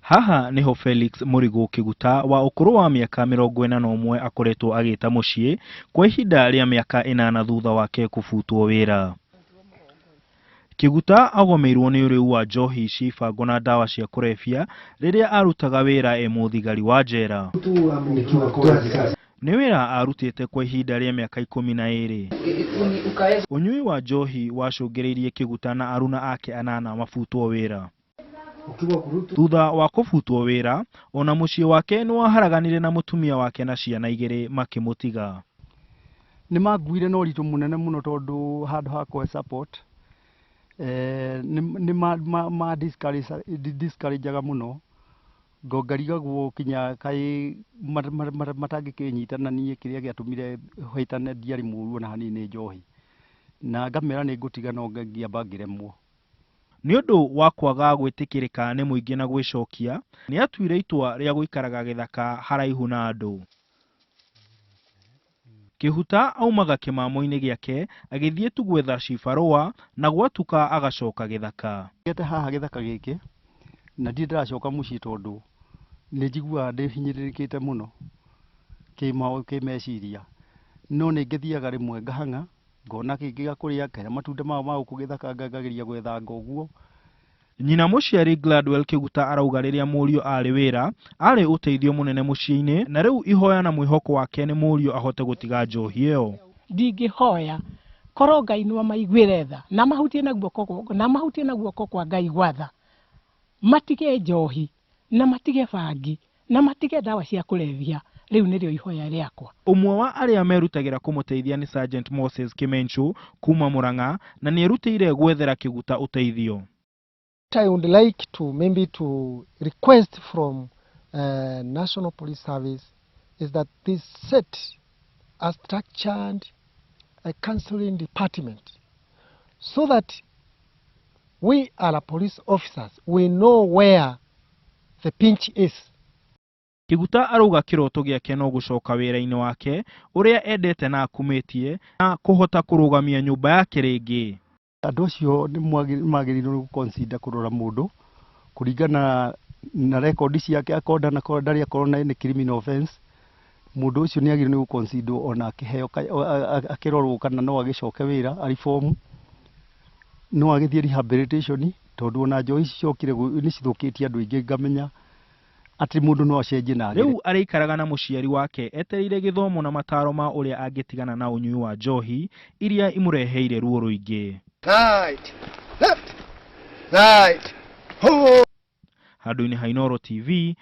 Haha nĩho Felix Mũrigũ Kĩguta wa ũkũrũ wa mĩaka 41 akoretwo agĩta mũciĩ kwa ihinda rĩa mĩaka 8 thutha wake kũbutwo wĩra. Kĩguta agomeirwo nĩ ũrĩu wa njohi cia ibango na ndawa cia kũrebia rĩrĩa arutaga wĩra e mũthigari wa njera. Nĩ wĩra arutĩte kwa ihinda rĩa mĩaka 12. Ũnyui wa njohi wacũngĩrĩirie Kĩguta na aruna ake anana mabutwo wĩra. Thutha wa kũbutwo wĩra, ona mũciĩ wake nĩwaharaganire na mũtumia wake na ciana igĩrĩ makĩmũtiga. Nĩ manguire na ũritũ mũnene mũno tondũ handũ ha kũhe support nĩ ma discourage mũno, ngarigagwo kinya kaĩ matangĩkĩnyita na niĩ kĩrĩa gĩatũmire hĩtane ndiarĩ mũru ona hanini nĩ njohi, na ngamera nĩ ngũtiga no ngĩamba ngĩremwo. Nĩ ũndũ wa kwaga gwĩtĩkĩrĩka nĩ mũingĩ na gwĩcokia, nĩ atuire itua rĩa gũikaraga gĩthaka haraihu na andũ. Kĩhuta aumaga kĩmamo-inĩ gĩake agĩthiĩ tu gwetha cibarũa na gwatuka agacoka gĩthaka. Ngĩte haha gĩthaka gĩkĩ na ndirĩ ndĩracoka mũciĩ tondũ nĩ njiguaga ndĩhinyĩrĩrĩkĩte mũno kĩmeciria, no nĩ ngĩthiaga rĩmwe ngahang'a ngona kĩngĩ gĩa kũrĩa ngarĩa matunda mao ma gũkũ gĩthaka ngageria gwethanga ũguo. Nyina mũciari Gladwell Kĩguta arauga rĩrĩa mũriũ arĩ wĩra arĩ ũteithio mũnene mũciĩ-inĩ na rĩu ihoya na mwĩhoko wake nĩ mũriũ ahote gũtiga njohi ĩyo. Ndingĩhoya korwo Ngai no amaiguĩre tha na mahutie na guoko na mahutie na guoko kwa Ngai gwa tha, matige njohi na matige bangi na matige ndawa cia kũrebia. Rĩu nĩrĩo ihoya rĩakwa. Ũmwe wa arĩa merutagĩra kũmũteithia nĩ Sergeant Moses Kimenchu kuma Murang'a na nĩerutĩire gwethera Kĩguta ũteithio. I would like to maybe to request from National Police Service is that they set a structured a counseling department so that we are police officers, we know where the pinch is. Kĩguta arauga kĩroto gĩake no gũcoka wĩra-inĩ wake ũrĩa endete na akumĩtie na kũhota kũrũgamia nyũmba yake rĩngĩ. Andũ acio nĩ magĩrĩirwo nĩ gũ-consider kũrora mũndũ kũringana na rekondi ciake, akorwo ndanakorwo ndarĩ akorwo na any criminal offense, mũndũ ũcio nĩ agĩrĩirwo nĩ gũ-consider ona akĩheo akĩrorwo kana no agĩcoke wĩra a reform, no agĩthiĩ rehabilitation, tondũ ona njohi ici ciokire nĩ cithũkĩtie andũ aingĩ, ngamenya atĩ mũndũ no acenjie na agĩre. Rĩu arĩikaraga na mũciari wake etereire gĩthomo na mataro ma ũrĩa angĩtigana na ũnyui wa njohi iria imũreheire ruo rũingĩ. Right, left, right, ho. Handũ-inĩ ha Inooro TV.